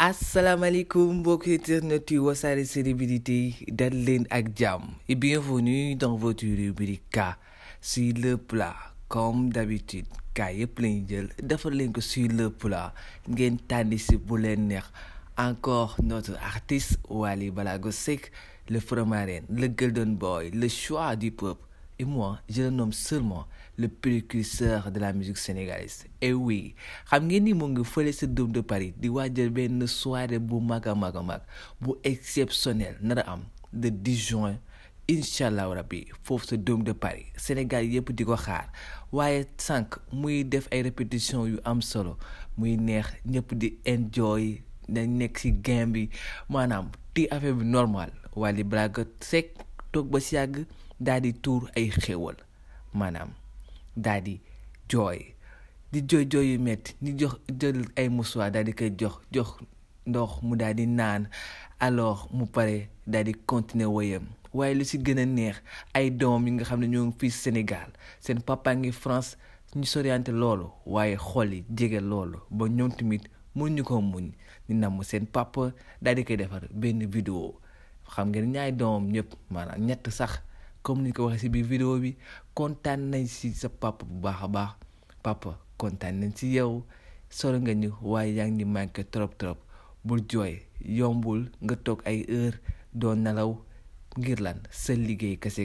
Asalaamaaleykum mbokki internet yu Wassare Célébrité dal leen ak jàmm et bienvenue dans votre rubrique K sur le plat comme d'habitude K yëpp lañu jël defal leen ko sur le plat ngeen tànn si bu leen neex encore notre artiste Wally Ballago Seck le Fromareen le Golden Boy le choix du peuple et moi je le nomme seulement le précurseur de la musique sénégalaise. Et oui xam ngeen ni mu ngi fële sa Dôme de Paris di waajal benn soirée bu mag a mag bu exceptionnel nar a am le 10 juin incha allah rabbi foofu sa Dôme de Paris Sénégal yëpp di ko xaar waaye sànq muy def ay répétition yu am solo muy neex ñëpp di enjoy dañ nekk ci game bi maanaam ti affaire bi normal Wally Ballago Seck toog ba si yàgg daal di tuur ay xéwal maanaam daal di jooy yu metti ni jox jël ay musuwaar daal di koy jox ndox mu daal di naan alors mu pare daal di continuer woyam waaye lu ci gën a neex ay doom yi nga xam ne ñoo ngi fii Sénégal seen papa ngi France ñu soriante loolu waaye xol yi jege loolu ba ñoom tamit mun ñu ko muñ ni namm seen papa daal di koy defar benn vidéo xam ngeen ñaay doomam ñëpp maanaam ñett sax comme ni ko waxee ci biir vidéo bi kontaan nañ ci sa papa bu baax a baax papa kontaan nañ ci yow solo nga ñu waaye yaa ngi ñu manqué trop bul jooy yombul nga toog ay heure doo nelaw ngir lan sa liggéey kese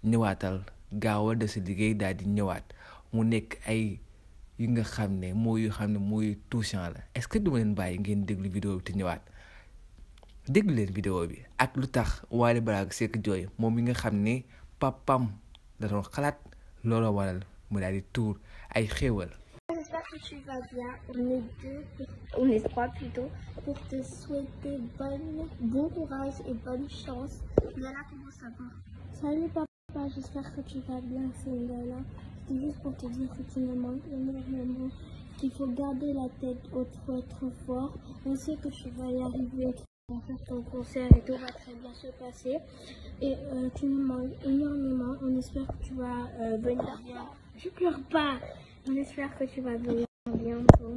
ñëwaatal gaawal de sa liggéey daal di ñëwaat mu nekk ay yi nga xam ne mooy touchant la est-ce que duma leen bàyyi ngeen déglu vidéo bi te ñëwaat déglu leen vidéo bi ak lu tax Wally Ballago Seck jooy moom mi nga xam ne papam da doon xalaat looloo waral mu daal di tuur ay xéewal. J'espère que tu vas bien. On est trois plutôt, pour te souhaiter bon courage et bonne chance. Lala, comment ça va? Salut papa, j'espère que tu vas bien, c'est Lala. C'est juste pour te dire que tu me manques énormément, qu'il faut garder la tête haute, faut être fort. On sait que tu vas y arriver. On va faire ton concert et tout va très bien se passer. Et tu me manques énormément. On espère que tu vas venir bien. Je pleure pas. On espère que tu vas venir bientôt.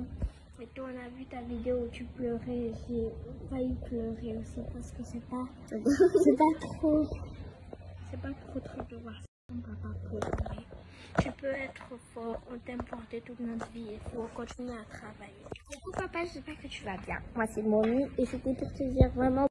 Et toi, on a vu ta vidéo où tu pleurais. J'ai failli pleurer aussi parce que c'est pas trop de voir son papa pleurer. Tu peux être fort, on t'aime porter toute notre vie, il faut continuer à travailler. Coucou papa, j'espère que tu vas bien. Moi c'est Mommy et c'était pour te dire vraiment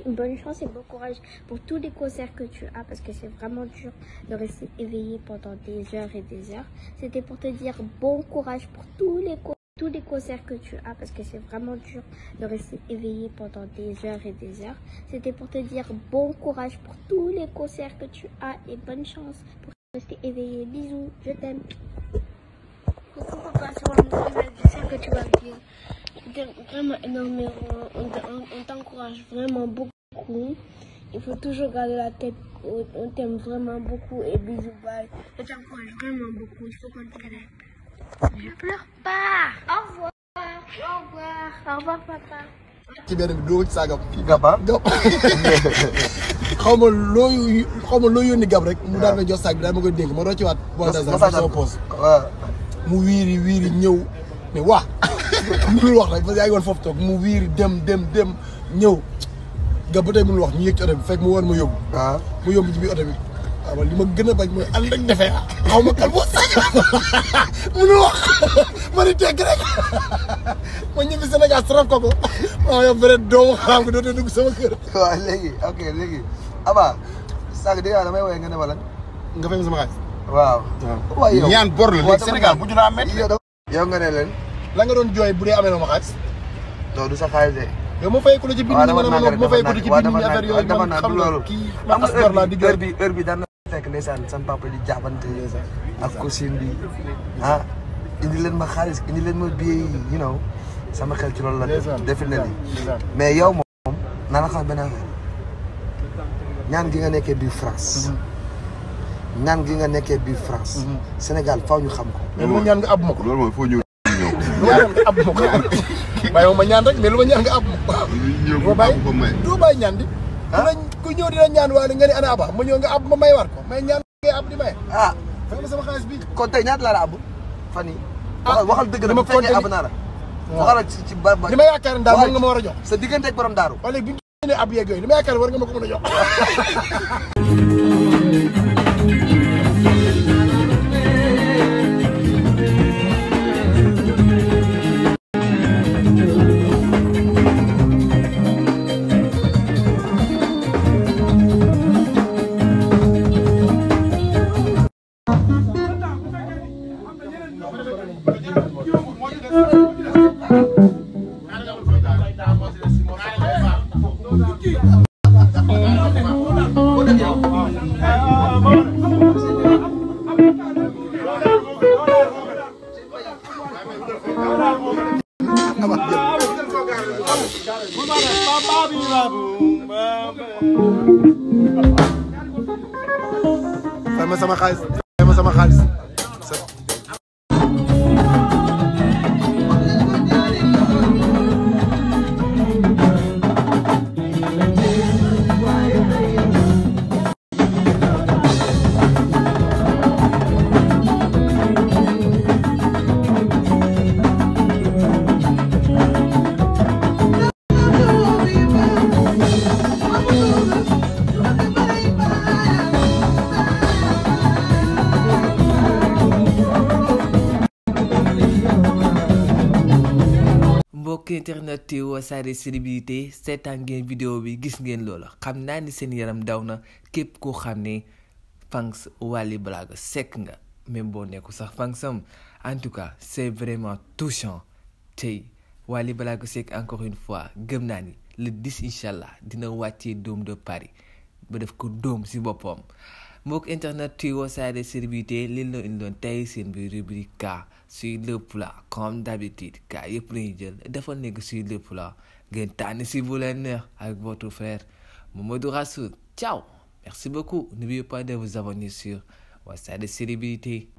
bonne chance et bon courage pour tous les concerts que tu as parce que c'est vraiment dur de rester éveillé pendant des heures et des heures. C'était pour te dire bon courage pour tous les concerts que tu as parce que c'est vraiment dur de rester éveillé pendant des heures et des heures. C'était pour te dire bon courage pour tous les concerts que tu as et bonne chance pour rester éveillé. Bisous, je t'aime. Coucou papa, j'espère que tu vas bien. Je t'aime vraiment énormément. On t'encourage vraiment beaucoup. Il faut toujours garder la tête haute. On t'aime vraiment beaucoup et bisous, bye. Je t'encourage vraiment beaucoup. Il faut continuer. Je pleure pas. Au revoir. Au revoir. Au revoir papa. ci benn bi doo ci saagam fii gab xaw ma loo yónni gab rek mu daal ma jox saag bi daal ma koy dénk ma rocci waat bon sama pose mu wiiri ñëw mais waa mënul wax rek parce que yaa ngi woon foofu toog mu wiiri dem ñëw gab ba tey mënul wax ñu yëg ci oto bi fekk mu woon ma yóbbu mu yóbbu ci biir oto bi waaw li ma gën a bañ mooy ànd ak defee xaw ma kan boo saag mënul wax ma ni tekk rek ma ñibbi Sénégal saraf ko waaw yow bëre doomu xaram nga dootoo dugg sama kër. waaw léegi Aba sànq dégg nga damay woowee nga ne ma lan nga fay sama xaalis. waaw. waaw yow ñaan bor la léegi Sénégal bu ñu la amee. yow nga ne leen. la nga doon jooy bu dee amee na ma xaalis. non du sa xaalis de. yow ma fay ko la ci biir ma fay ko ci biir ñi affaire yooyu man xam nga kii man asgor laa di jooy heure bi daan na fekk ndeysaan sama papa di jàppante ak cousine bi ah indi leen ma xaalis indi leen ma billet yi you know sama xel ci loolu la definitely mais yow moom naa la xam benn affaire ñaan gi nga nekkee biir France ñaan gi nga nekkee biir France Sénégal faaw ñu xam ko mais lu ma ñaan nga ab ma ko loolu mooy foo ñëw lu ma ñaan nga ab ma ko bàyyi ma ñaan rek mais lu ma ñaan nga ab ma ko doo bàyyi ñaan di ku ñëw dina ñaan waaye nga ne ana aba ma ñëw nga ab ma may war ko mais ñaan ngay ab di may fay ma sama xaalis bi kon tey ñaata laa la ab fan yi waxal dëgg la bu fekkee ab naa la waxal ci ba li ma yaakaar daal moom nga ma war a jox. sa diggante ak borom daaru. wala bu ñu génnee ab yeeg yooyu li ma yaakaar war nga ma ko mën a jox. Fay ma sama xaalis. Fay ma sama xaalis. mbokk internet yi Wassare Célébrité seetaan ngeen vidéo bi gis ngeen loola xam naa ni seen yaram daw na képp koo xam ne fans Wally Ballago Seck nga même boo nekku sax fansam en tout cas c'est vraiment touchant tey Wally Ballago Seck encore une fois gëm naa ni le 10 inchallah dina wàccee Dôme de Paris ba def ko dóom si boppam mbokk internet yi Wassare Célébrité li la indiloon tey seen bi rubrique K sur le plat comme d'habitude K yëpp lañuy jël dafa nekk sur le plat ngeen tànn si bu leen neex avec votre frère Mamadou Rassoul. Ciao, merci beaucoup, n'oubliez pas de vous abonner sur Wassare Célébrité.